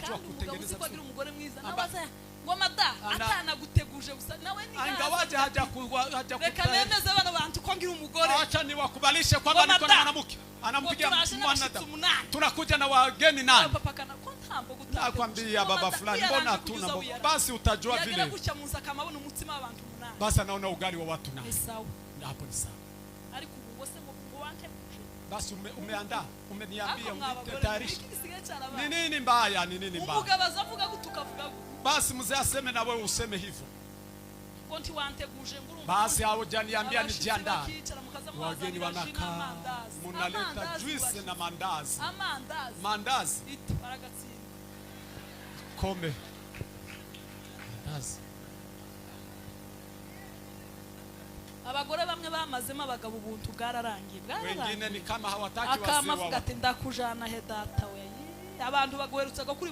Najua Kandi umugabo uzi kutengeneza ko agira vizuri. Umugore mwiza nawe aza ngo mada atanaguteguje gusa nawe ni Ingawaje haja reka kutayarisha. Nemeze bano bantu ko ngira umugore. Acha niwakubalishe kwamba Ngo niko na mada. mwanamke. Ngo Anampigia turaje n'abashitsi mwanada. umunani. Tunakuja na wageni nani? Papa kana ko ntambo gutateguje. Nakwambia baba fulani, mbona hatuna mboga? Basi utajua Yagera vile. Gutya mu nzu akamabona umutsima w'abantu umunani. Basi anaona ugali wa watu nani. Ni sawa. Hapo ni sawa. Ariko ubu ngo se ngo wanteguje. Basi umeandaa, umeniambia Ariko mwabagore ulitayarisha. iki gisigaye Ni cyarabaye. nini mbaya? Ni nini mbaya? Umugabo aza avuga gute ukavuga gute. Basi mzee aseme na wewe useme hivyo. Ngo ntiwanteguje ngo urumva. Basi haujaniambia Abashitsi nijiandae. bakicara mukaza Wageni mubazanira ji wanakaa, n'amandazi. munaleta Amandazi juice bashitsi. Na mandazi. Amandazi. Mandazi Iti baragatsindwa. Kome. Mandazi. Abagore bamwe bamazemo abagabo ubuntu bwararangiye Wengine bwararangiye. Ni kama hawataki wazee Akama avuga wao. ati ndakujana he data we. Yee, abantu baguherutsaga kuri